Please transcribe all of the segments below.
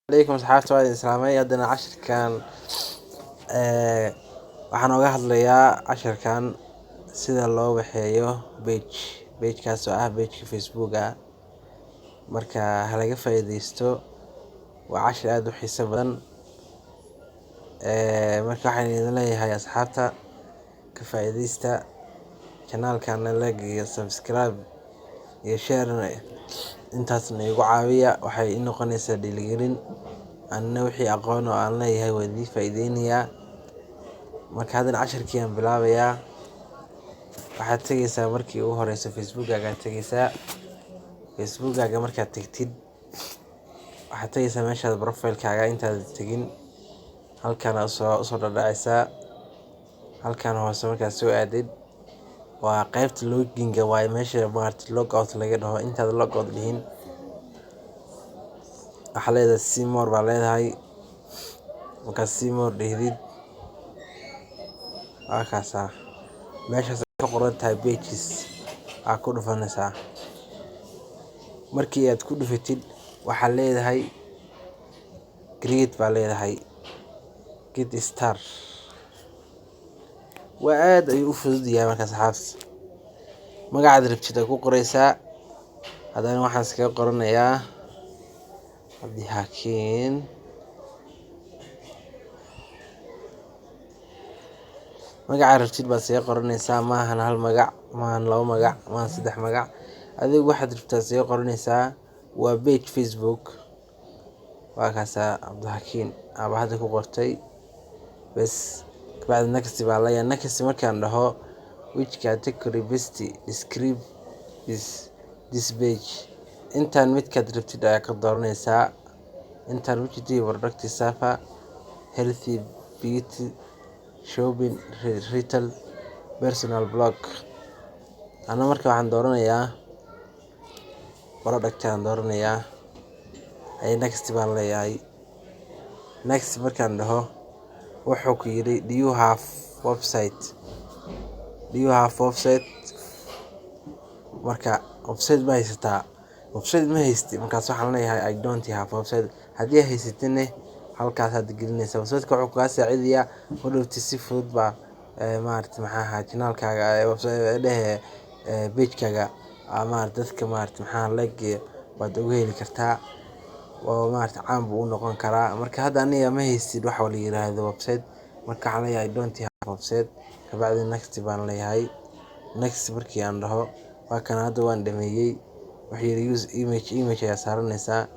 Alaykum asxaabta, waa idin salaamay. Haddana cashirkan waxaan ooga hadlayaa cashirkan sida loo waxeeyo page, pagekaas oo ah pageka Facebook ah. Marka ha laga faa'iideysto, waa cashir aad u xiiso badan. Marka waxaan idin leeyahay asxaabta, ka faa'iideysta channelkan, like iyo subscribe iyo share, intaasna igu caawiya. Waxay ii noqonaysaa dhiirigelin, anna wixii aqoon oo aan leeyahay waa idiin faa'iideynayaa. Marka haddana cashirkii aan bilaabayaa. Waxaad tegeysaa markii ugu horeyso Facebookkaaga aad tegeysaa. Facebookkaaga markaad tegtid, waxaad tegeysaa meeshaad profile-kaaga. Intaad tegin, halkan usoo dhadhacaysaa. Halkan hoose markaad soo aadid, waa qaybta loginga waaye, meesha maaragtay log out laga dhaho. Intaad log out dhihin, waxaa leedahay "see more" baa leedahay. Markaad "see more" dhihdid, waa kaasaa meeshaas ay ka qoran tahay "pages" aa ku dhufanaysaa. Markii aad ku dhufatid, waxaad leedahay "create" baa leedahay, "get start". Waa aad ayuu u fudud yahay. Marka asxaabta, magacaad rabtid aad ku qoreysaa. Haddana waxaan iskaga qoranayaa Cabdixakiin. Magacaad rabtid baad iskaga qoranaysaa. Maahan hal magac, maahan laba magac, maahan saddex magac. Adigu waxaad rabtaa iskaga qoranaysaa. Waa page Facebook. Waa kaasaa, Cabdixakiin aaba hadda ku qortay bes. Kabacdi "next" baa leeyahay. "Next" markaan dhaho, "which category best describe this page?" Intaan midkaad rabtid ayaa ka dooranaysaa. Intaan which product: safa, healthy, beauty, shopping, retail, personal blog. Ana marka waxaan dooranayaa product aan dooranayaa. Ay "next" baan leeyahay. "Next" markaan dhaho, wuxuu ku yidhi, "Do you have website? Do you have website?" Marka website ma haysataa? Website ma haysti. Markaas waxaan leeyahay, "I don't have website." Haddii haysatidne, halkaas aad gelinaysaa. Website-ka wuxuu kaa saacidayaa hadhowti si fudud baa maaragtay, maxaa ahaa, channelkaaga website dhehe, page-kaaga maaragtay, dadka maaragtay, maxaa, like waad uga heli kartaa oo maaragtay caan buu u noqon karaa. Marka hadda aniga ma haysid waxa la yiraahdo website. Marka waxaan leeyahay, "I don't have website." Kabacdi "next" baan leeyahay. "Next" markii aan dhaho, waa kana, hadda waan dhameeyey. Wuxuu yidhi, "Use image." Image ayaa saaranaysaa.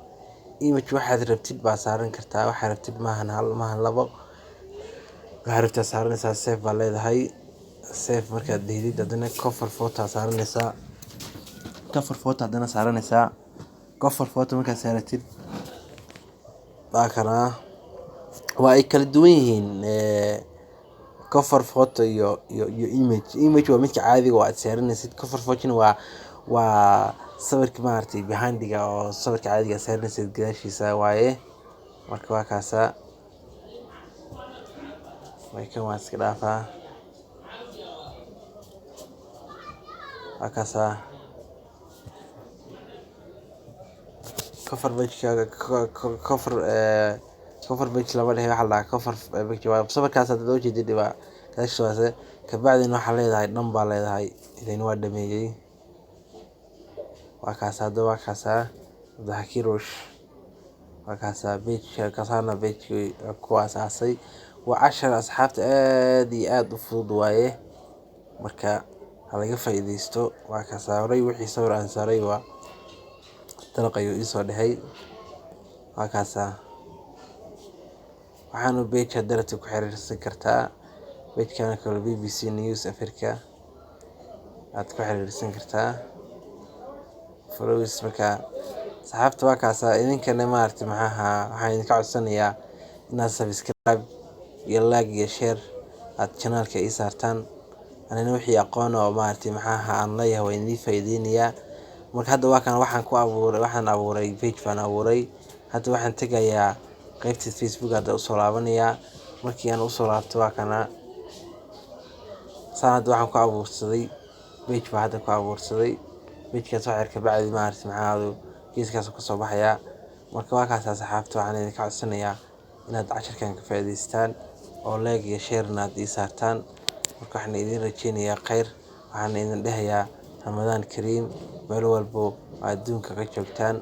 Image waxaad rabtid baa saaran kartaa. Waxaad rabtid, maahan hal, maahan labo, waxaad rabtaa saaranaysaa. "Save" baa leedahay. "Save" markaad dhihdid, haddana cover photo aa saaranaysaa. Cover photo haddana saaranaysaa. Cover photo markaad saaratid, waa kanaa. Waa ay kala duwan yihiin cover photo iyo image. Image waa midka caadiga oo aad saaranaysid. Cover photo waa sawirka maaragtay behindiga oo sawirka caadiga aad saaranaysid gadaashiisa waaye. Marka waa kaasaa. Kan waa iska dhaafaa. Waa kaasaa cover page-kaaga. Cover page lama dhehe, waxaa la dhahaa cover picture. Waa sawirkaas haddaad ujeedid, waa gadaashiisa. Kabacdina waxaa leedahay "done" baa leedahay. Idan waa dhameeyey. Waa kaas hadda, waa kaasaa Cabdixakiin Ruush. Waa kaasaa page kaasaana page ku aasaasay. Waa cashar asxaabta aad iyo aad u fudud waaye. Marka ha laga faa'iideysto. Waa kaasaa, horay wixii sawir aan saaray waa dalaq ayuu iisoo dhahay. Waa kaasaa. Waxaanu page hadda rabtid ku xiriirsan kartaa page-kan kale, BBC News Africa aad ku xiriirsan kartaa. Followers marka Saxaabta, waa kaasa. Idinkana, maaragtay, maxaaha, waxaan idinka codsanayaa inaad subscribe iyo like iyo share aad channelka ii saartaan. Anina wixii aqoon oo, maaragtay, maxaaha, aan leeyahay waan idiin faa'iideynayaa. Marka hadda waa kan, waxaan ku abuuray, waxaan abuuray page baan abuuray. Hadda waxaan tegayaa qaybta Facebook, hadda usoo laabanayaa. Markii aan usoo laabto, waa kana saan. Hadda waxaan ku abuursaday page baa hadda ku abuursaday pagekaas. Wax yar kabacdi, maaragtay, maxaa, geeskaas kasoo baxayaa. Marka waa kaas, asxaabta. Waxaan idinka codsanayaa inaad casharkan ka faa'iidaystaan oo like iyo share-na aad ii saartaan. Marka waxaan idin rajeynayaa khayr, waxaan idin dhahayaa Ramadaan kariim meel walbo adduunka ka joogtaan.